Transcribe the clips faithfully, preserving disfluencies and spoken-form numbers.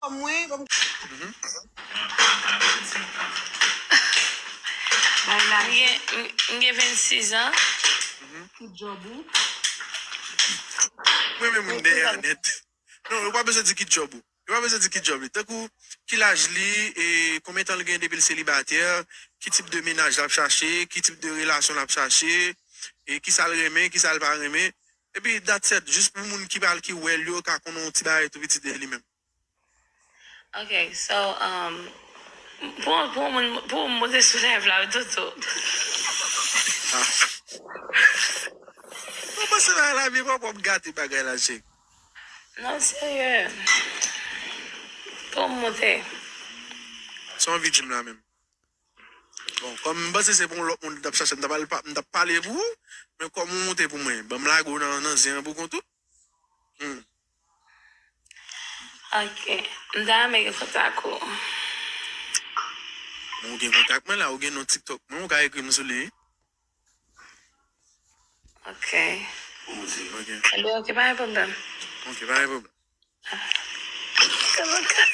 Kòm mwen, kòm Mhm. M gen, m- m gen vennsis an. ki djòb ou? Mwen menm m dèyè nèt. Non, yo pa bezwen di ki djòb ou. Yo pa bezwen di ki djòb li. Tankou ki laj li, e konbyen tan l gen depi l selibatè, ki tip de mennaj l ap chache, ki tip de relasyon l ap chache, e kisa l renmen, kisa l pa renmen. Epi that's it, jis pou moun ki pral ki wè l yo ka konnen yon ti bagay tou piti de li menm. Ok, so, um, pou, pou, moun, pou m monte sou live la, Toto. Mwen panse bagay la byen pwòp, w ap gate bagay la, cheri. Non, serye. Pou m monte. Sa w anvi di m la menm? Bon, kòm m panse se pou yon lòt moun m t ap chache, m t ap al pa- m t ap pale pou ou, men kòm ou monte pou mwen, ban m lage w nan, nan zen an pou kont ou. Hmm. Ok. M ta renmen gen kontak ou. Bon, ou gen kontak mwen la, ou gen non TikTok mwen, ou ka ekri m sou li. Ok. Ok. Ebyen, ok, pa gen pwoblèm. Ok, pa gen pwoblèm. Kòman ka-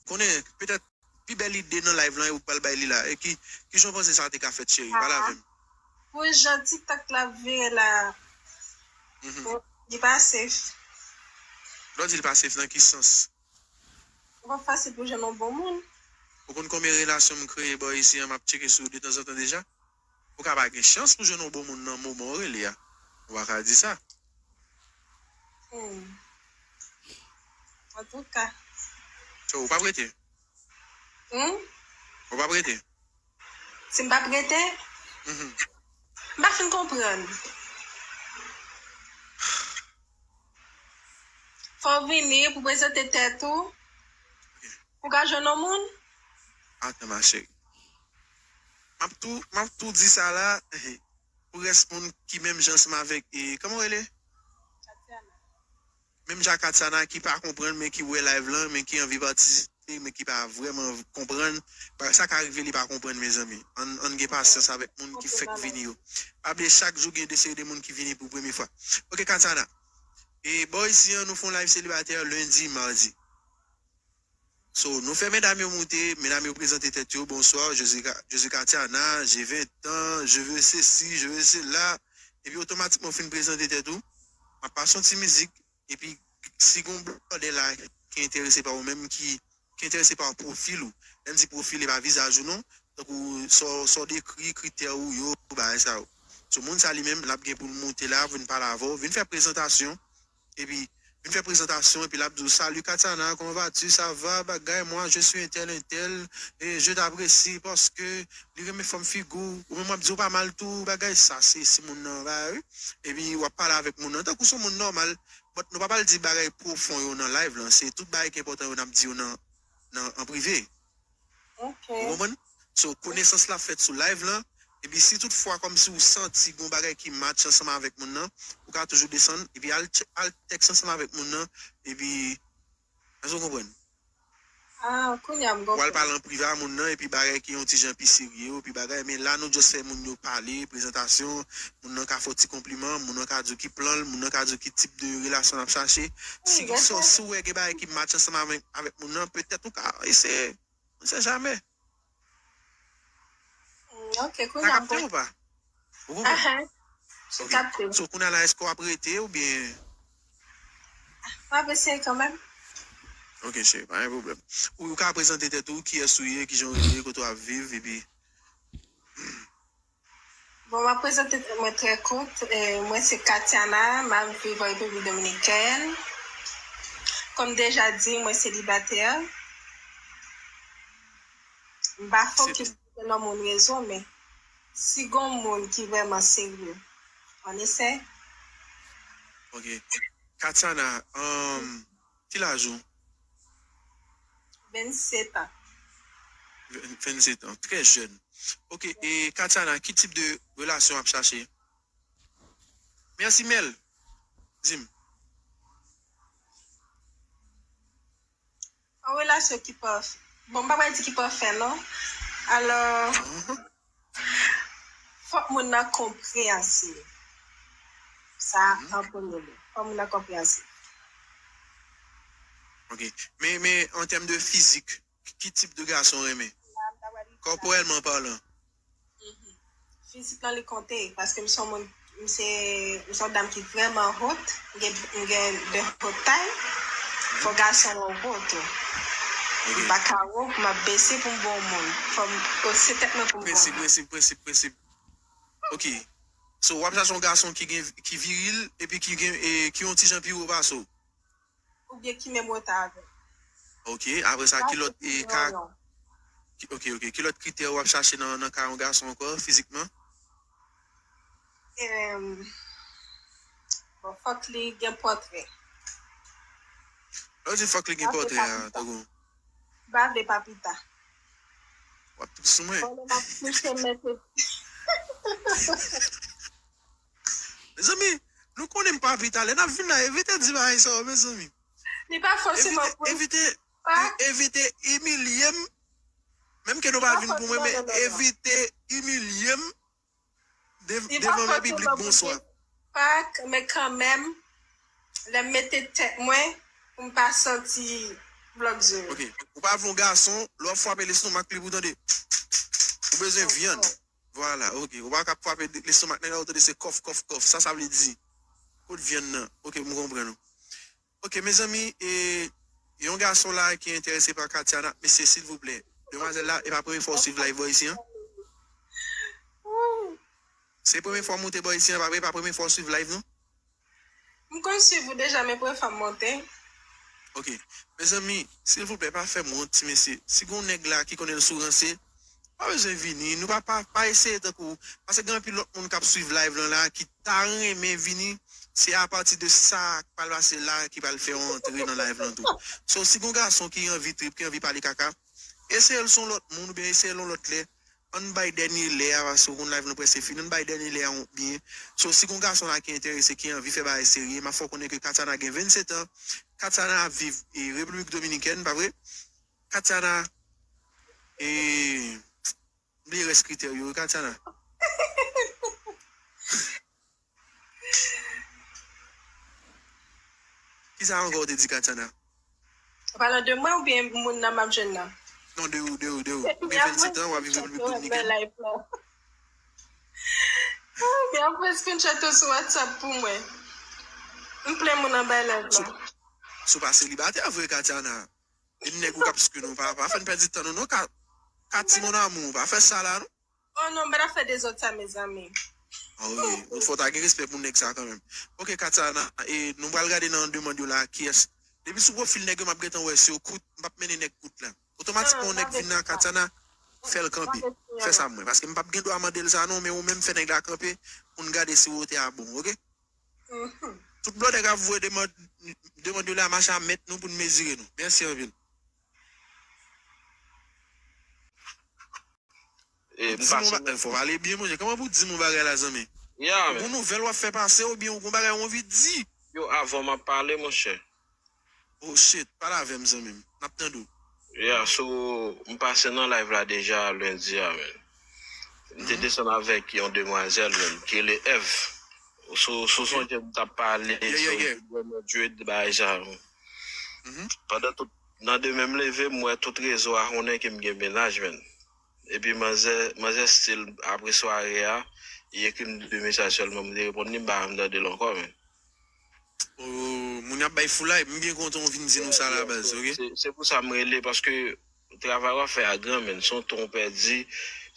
Konnen, petèt, pi bèl ide nan live lan, e ou k pral bay li la. E ki, ki jan w panse sa te ka fèt, cheri? Pale avè m. Pou jan TikTok la ap vire la, Mhm. bon, li pa safe. Lè w di li pa safe, nan ki sans? Li pa fasil pou jwenn yon bon moun. Ou konn konbyen relasyon m kreye bò isi an, m ap tcheke sou yo detanzantan deja? Ou ka pa gen chans pou jwenn yon bon moun nan moman w rele a. Ou pa ka di sa. Hmm. Antouka. So, ou p ap rete? Hmm? Ou p ap rete? Si m p ap rete, Mhm. m pa fin konprann. Fò w vini pou prezante tèt ou. Pou ka jwenn yon moun. Atan, ma cheri. M ap tou, m ap tou di sa la, pou rès moun ki menm jan ansanm avèk, e, kòman w rele? Menm jan Katiana ki pa konprann, men ki wè live lan, men ki anvi patisipe, men ki pa vrèman konprann. Sa ka rive li pa konprann, mezanmi. Ann, ann gen pasyans avèk moun ki fèk vini yo. Pa bliye, chak jou gen de seri de moun ki vini pou premye fwa. Ok, Katiana. E bò isi an, nou fè yon live selibatè lendi, madi. So, nou fè medam yo moute, medam yo prezante tèt yo, bonsoir, je suis, Ka- je suis Katiana, j'ai vingt ans, je veux ceci, je veux cela. Epi otomatikman w fin prezante tèt ou, m ap pase yon ti mizik, epi si gon blòdè la ki enterese pa ou menm, ki, ki enterese pa pwofil ou, lè m di pwofil, e pa vizaj ou non, tankou sa w, sa w dekri, kritè ou yo, bagay sa yo. So, moun sa li menm, l ap gen pou l moute la, vin pale avè w, vin fè prezantasyon, epi vin fè prezantasyon, epi l ap di w, salut Katiana, comment vas-tu, ça va, bagay, moi, je suis un tel, un tel, et je t'apprécie parce que li renmen fòm figi w, ou menm w ap di w pa mal tou, bagay sa, se, se moun nan, bagay, wi. Epi w ap pale avèk moun nan, tankou se yon moun nòmal, but nou pa pral di bagay pwofon yo nan live lan, se tout bagay ki enpòtan yo n ap di yo nan, nan, an prive. Ok. Ou konprann? So, konesans la fèt sou live lan. Epi si tout fwa kòmsi ou santi gon bagay ki match ansanm avèk moun nan, ou ka toujou desann, epi al, tch- al tèks ansanm avèk moun nan, epi, èske w konprann? Ah, kounye a m Ou al konprann. Pale an prive a moun nan, epi bagay ki yon ti jan pi serye, epi bagay, men la nou just fè moun yo pale, prezantasyon, moun nan ka fè w ti konpliman, moun nan ka di w ki plan l, moun nan ka di w ki tip de relasyon l ap chache. Si, Wi, si, yes, si w wè gen bagay ki match ansanm avèk, avèk moun nan, petèt ou ka eseye. On sait jamais. Ok, Sa kounye a m kapte ou pa? Ou konprann? Ahan. M Ok. Kapte. So, kounye a la, èske w ap rete oubyen? M ap eseye kanmenm. Ok, cheri, pa gen pwoblèm. Ou, ou ka prezante tèt ou, kiyès ou ye, kijan w rele, kote w ap viv, epi Bon, m ap prezante tèt mwen trè kout. Eh, mwen se Katiana, m ap viv an Repiblik Dominikèn. Kòm deja di, mwen selibatè. M pa fokis sou nan moun rezo, men si gon moun ki vrèman serye, on essaie. Ok. Katiana, um, ki laj ou? Vennset an. Vennset an, trè jèn. Ok, e Katiana, ki tip de relasyon w ap chache? Mèsi, Mèl. Di m. Yon relasyon ki pafè. Bon, m pa pral di ki pafè, non. Alò, fòk moun nan konpreyansif. Sa, an premye lye. Fòk moun nan konpreyansif. Ok. Men, men an tèm de fizik, ki tip de gason w renmen? Kòporèlman palan. Fizik lan li konte, paske m se yon moun, m se, m se yon dam ki vrèman haute, m gen, m gen de haute taille, fò gason an wo tou. M pa ka wo pou m ap bese pou m bon moun. Fò m ose tèt mwen pou m bon. Prensip, prensip, prensip, prensip. Ok. So, w ap chache yon gason ki gen, ki viril, epi ki gen, e, ki yon ti jan pi wo pase w. Oubyen ki menm wotè avè m. Ok, apre sa, ki lòt e ka, ki- ok, ok, ki lòt kritè w ap chache nan, nan ka yon gason ankò, fizikman? Em, bon, fòk li gen pòtrè. Lè w di fòk li gen pòtrè a, tankou. Bave papita. W ap trip sou mwen. Bon, lè m ap kouche, m mete Mezanmi, nou konnen m pa pita lè n ap vin la, evite di bagay sa yo, mezanmi. Li pa fòseman pou Evite, pa evite imilye m. Menm ke nou pa vin pou mwen, men evite imilye m dev- li pa devan yon piblik fòseman pou bonswa. gen pak, men kanmenm, lè m mete tèt mwen, pou m pa santi blòk zo yo. Ok, ou pa vle yon gason, lè w ap frape lestomak li pou tande. Ou bezwen vyann. Vwala, ok. Ou pa ka frape lestomak nèg la, ou tande se kòf, kòf, kòf. Sa, sa vle di. Kot vyann nan? Ok, m konprann ou. Ok, mezanmi, e, yon gason la ki enterese pa Katiana, mesye, silvouplè. Demwazèl la, e pa premye fwa w swiv live bò isi an? Se premye fwa w moute bò isi an, pa vre? E pa premye fwa w swiv live, non? M konn swiv ou deja, men premye fwa m monte. Ok. Mezanmi, silvouplè, pa fè m wont, ti mesye. Si gen yon nèg la ki konnen l sou ranse, pa bezwen vini. Nou pa, pa, pa eseye tankou. Paske gen anpil lòt moun k ap swiv live lan la, ki ta renmen vini. Se apati de sa k pral pase la ki pral fè yo antre nan live lan tou. So, si gen yon gason ki anvi trip, ki anvi pale kaka, eseye l sou yon lòt moun oubyen eseye l yon lòt lè. Ann bay dènye lè a, paske w konn live lan prèske fini. Ann bay dènye lè a yon byen. So, si gon gason la ki enterese, ki anvi fè bagay serye, m ap fè w konnen ke Katiana gen vennsetan. Katiana ap viv e, Repiblik Dominikèn, pa vre? Katiana, e, m bliye rès kritè yo, Katiana. Kisa ankò w te di, Katiana? Ou pale de mwen oubyen moun nan m ap jwenn nan? Non, de ou, de ou, de ou. Ou gen vennsetan, w ap viv Repiblik Dominikèn. Ou gen apre screenshot ou sou WhatsApp pou mwen. M plen moun anba live la. Si w pa selibatè vre, Katiana. E nèg ou k ap screen ou, pa, pa fè n pèdi tan nou, non, Ka-, Kati, mon amour, pa fè sa la, non. Oh non, m pa ta fè dezòd sa, mezanmi. Ah, ok. Ou fò ta gen respè pou nèg sa kanmenm. Ok, Katiana, e, nou pral gade nan demann yo la, kiyès. Depi sou pwofil nèg yo, m ap gentan wè si yo kout, m p ap mennen nèg kout la. Otomatikman, yon nèg vin la, Katiana, fè l kanpe. Fè sa mwen. Paske m p ap gen dwa mande l sa, non, men ou menm fè nèg la kanpe pou n gade si wotè a bon, ok? Tout blòdè k ap voye demann, demann yo la, mache a mèt nou pou n mezire nou. Mèsi anpil. E, m pase nan... Fò pale byen, monchè. Kòman pou di m yon bagay la, zanmi? Ya, men. Ou gon nouvèl w ap fè pase oubyen ou gon bagay ou anvi di? Yo, avan m ap pale, monchè. Oh shit, pale avè m, zanmi m. N ap tande w. Ya, so, m pase nan live la deja lendi a, men. M te desann avèk yon demwazèl, men, ki rele Èv. Sou, sou sonje m t ap pale sou Women Dread bagay sa yo. Pandan tout, nan demen m leve, m wè tout rezo a konnen ke m gen mennaj, men. Epi manzè, manzè still, apre sware a, li ekri m de mesaj sèlman, m te reponn li, m pa janm tande l ankò, men. Oh, moun y ap bay foulay, m byen kontan w vin di nou sa la baz, ok? Se, se pou sa m rele, paske travay w ap fè a gran, men, se yon tan w pèdi,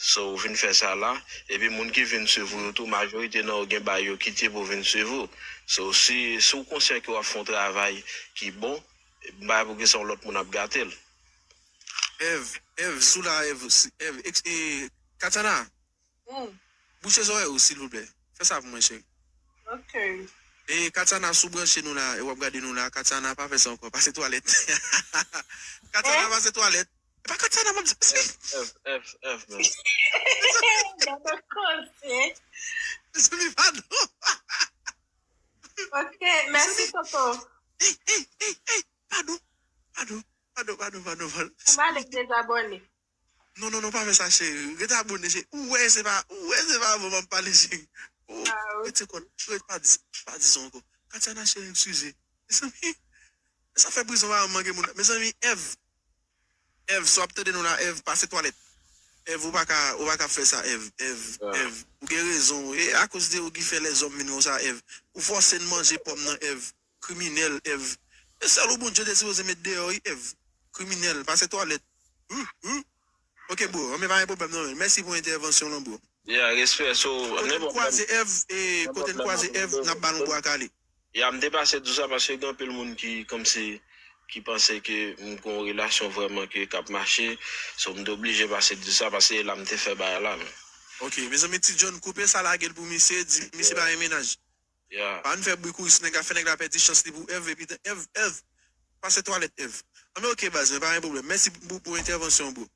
so w vin fè sa la, epi moun ki vin swiv ou yo tou, majorite nan yo gen bagay yo kite pou vin swiv ou. So, si, si w konsyan ke w ap fè yon travay ki bon, m pa wè poukisa yon lòt moun ap gate l. Èv, Èv, sou la, Èv, Èv, eks-, e, Katiana, bouche zòrèy ou, silvouplè. Fè sa pou mwen, cheri. Ok. E Katiana, si w branche nou la, e w ap gade nou la, Katiana, pa fè sa ankò, pase twalèt. Katiana, pase twalèt. E pa Katiana, m ap di, mezanmi. Èv, Èv, Èv, men. Gade koze. Mezanmi, padon. Ok, mèsi, Toto. Ey, ey, ey, ey, padon. Padon, padon, padon, padon, padon. Ou male dezabòne. Non, non, non, pa fè sa, cheri. Ret abòne, cheri. Ou wè se pa, ou wè se pa bon, m ap pale, cheri. Ou, rete kò, ret, pa di, pa di sa ankò. Katiana, cheri, eskize. Mezanmi. Sa fè prizon pa manke moun. Mezanmi, Èv. Èv, si w ap tande nou la, Èv, pase twalèt. Èv, ou pa ka, ou pa ka fè sa, Èv. Èv, Èv, ou gen rezon. E akoz de ou ki fè lèzòm vin konsa, Èv. Ou fòse n manje pòm nan, Èv. Kriminèl, Èv. E sèl ou Bondye te sipoze met deyò, wi, Èv. Kriminèl, pase twalèt. Hu, hu. Ok, bro, men pa gen pwoblèm non, men. Mèsi pou entèvansyon lan, bro. Yeah, respè. So, kote n kwaze Èv, e kote n kwaze Èv, n ap ba l yon bwa kale. Ya, m te pase di w sa paske gen anpil moun ki kòmsi ki panse ke m gen yon relasyon vrèman ke k ap mache. So, m te oblije pase di w sa paske la m te fè bagay la, men. Ok, mezanmi, Ti John, koupe sa, lage l pou misye, di misye pa gen mennaj. Yeah. Pa ann fè bri kouri sou nèg la, fè nèg la pèdi chans li pou Èv, epi Èv, Èv, pase twalèt, Èv. Anben, ok, baz, men pa gen pwoblèm. Mèsi pou, pou entèvansyon, bro.